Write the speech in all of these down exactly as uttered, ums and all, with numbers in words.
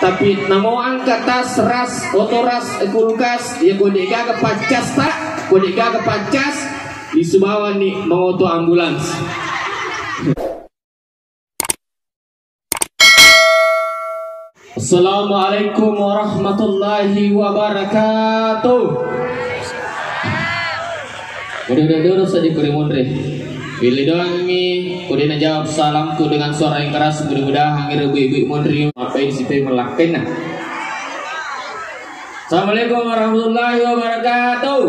Tapi namo engka tas, ras, oto ras, kulkas, ya ko de'gaga paccasta, ko de'gaga paccas, lisu bawani mangoto ambulans. Assalamualaikum warahmatullahi wabarakatuh. Udah, udah, udah, udah, sedih, udah, munri. Pilih doangi, udah, najawab salamku dengan suara yang keras, mudah-mudahan ngira ibu-ibu munri, apa isi teh melakena. Assalamualaikum warahmatullahi wabarakatuh.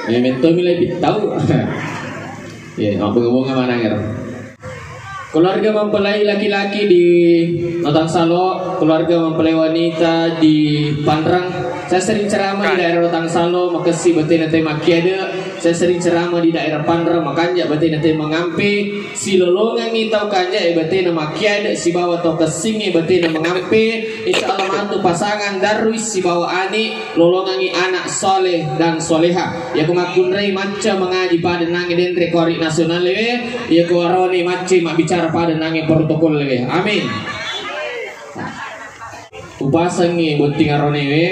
Memento milai pitau. Ya, mabbonga-bonga maneng ero. Keluarga mempelai laki-laki di Notang Salo, keluarga mempelai wanita di Panrang. Saya sering ceramah di daerah Notang Salo, makessing batena te makkiade. Saya sering ceramah di daerah Panrang, makanja batena te mengampe. Silolongangi tau kanja e batena makkiade sibawa tau kessingnge batena mengampe. Insya Allah matu pasangan Darwis sibawa Ani lolongangi anak soleh dan soleha. Yako makkunrai macca mengaji pada nange denre kori nasional lewe. Yako arone macca mabbicara pada nange protokol lewe. Amin. Upasengngi botting aronewe.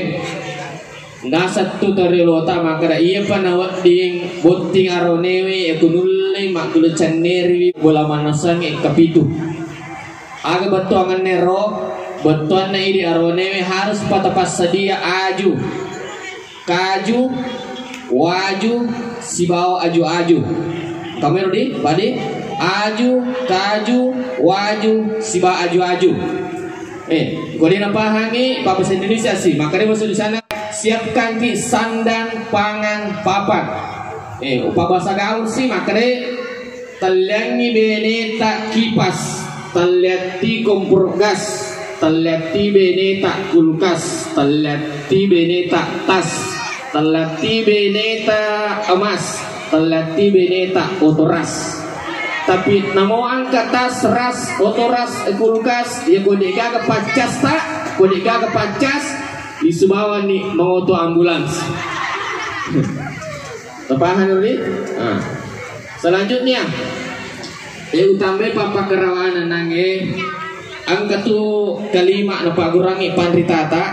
Nasattu toriolota makkeda, iyapa nawedding botting aronewe, yako nulle maggulu cenneriwi bola manassangnge kapitu. Aga bettuanganna ero? Bettuanna idi aronewe harus patapassadia aju, kaju, waju, sibawa aju-aju. Kamero di, padi? Aju, kaju, waju, sibawa aju-aju. Eh, ko de napahangi, bahasa Indonesia sih. Makkeda bahasa Indonesia, siapkanki sandang, pangan, papan. Eh, upabasa gaul sih, makkeda telliangi beneta kipas, telliatti kompor gas, telliatti beneta kulkas, telliatti beneta tas, telliatti beneta emas, telliatti beneta oto ras. Tapi namo engka tas, ras, oto ras, kulkas, ya ko de'gaga paccasta, ko de'gaga paccas, lisu bawani mangoto ambulans. Tapahang dulu ni? Ah. Selanjutnya, ya utambai pappakarawana nange. Engka tu kalima napaggurangi panritata,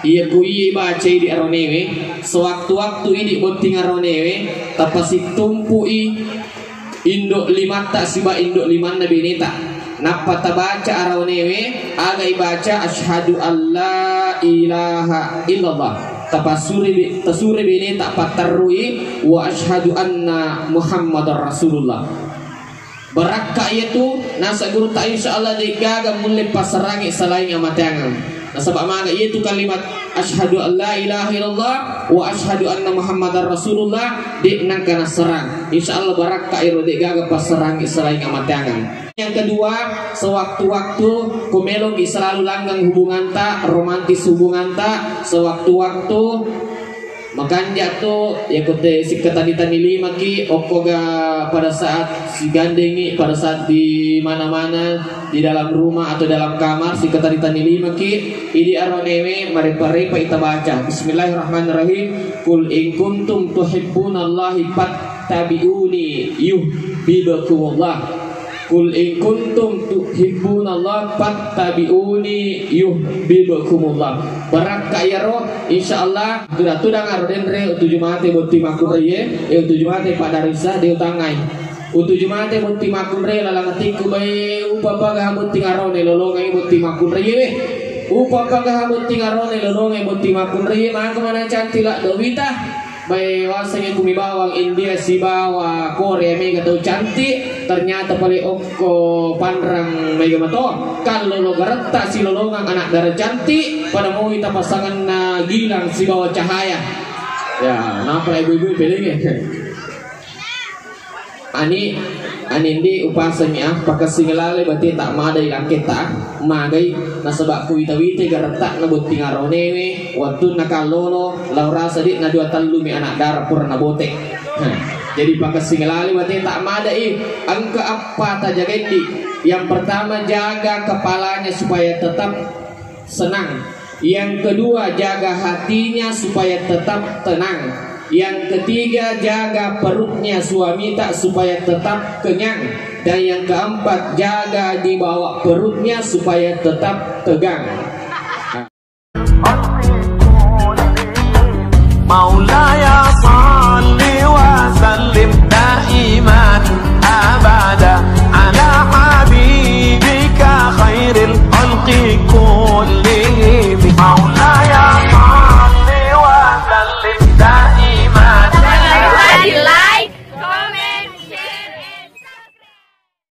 iya ku iya baca idi aronewe, sewaktu-waktu idi botting aronewe, tapasittumpu'i indo limatta siba indo limanna beneta. Nappa tabaca aronewe, aga ibaca, asyhadu alla ilaha illallah. Tapasuri, tasuri beneta patterrui, wa asyhadu anna Muhammadar Rasulullah. Barakka iyatu, nasa gurutta, insya Allah de'gaga mulle passarangi salaing amateangeng. Nasaba maga iyatu kalimat asyhadu an la ilaha illallah wa asyhadu anna Muhammadar Rasulullah, de nangka nassarang. Insya Allah barakka ero de'gaga passarangi salaing amateangeng. Yang kedua, sewaktu-waktu ku meloki selalu langgeng hubunganta, romantis hubunganta, sewaktu-waktu Makanja tu, ya kote sikkatani-tani limaki, okkoga pada saat sigandengi, pada saat di mana-mana, di dalam rumah atau dalam kamar, sikkatani-tani limaki, idi aronewe marepa-repa ita baca. Bismillahirrahmanirrahim. Qul in kuntum tuhibbunallahi fattabi'uni yuhibbukumullah. Qul in kuntum tuhibbunallah fattabi'uni yuhibbukumullah. Barakka iyaro, insyaallah, tudang-tudang aro denre utuju mate botting makkunraie, eh, utuju mate paddarissa de utangngai. Utuju mate botting makkunrai lalang atikku, bae upapagaha botting arone lolongai botting makkunraie we. Upapagaha botting arone lolongai botting makkunraie, maka mana cantik la dowita. Bae wasengngi kumi bawang India sibawa Korea mega tau cantik, ternyata pale okko Panrang mega mato. Kallolo garetta silolongang anak dara cantik, pada moi tapasanganna Gilang sibawa Cahaya. Ya, napa ibu-ibu pelengnge? Ani, ani ndi upasengngi ah, pakessing laleng bate tak madai lakketta ah, magai, nasaba ku wita-wita garettakna botting aronewe, wettunna kallolo, lao rasa de na dua tellu mi anak dara pura nabote. Hah, jadi pakessing laleng bate tak madai, engka eppa tajagai ndi. Yang pertama, jaga kepalanya supaya tetap senang. Yang kedua, jaga hatinya supaya tetap tenang. Yang ketiga, jaga perutnya suamita supaya tetap kenyang. Dan yang keempat, jaga di bawah perutnya supaya tetap tegang.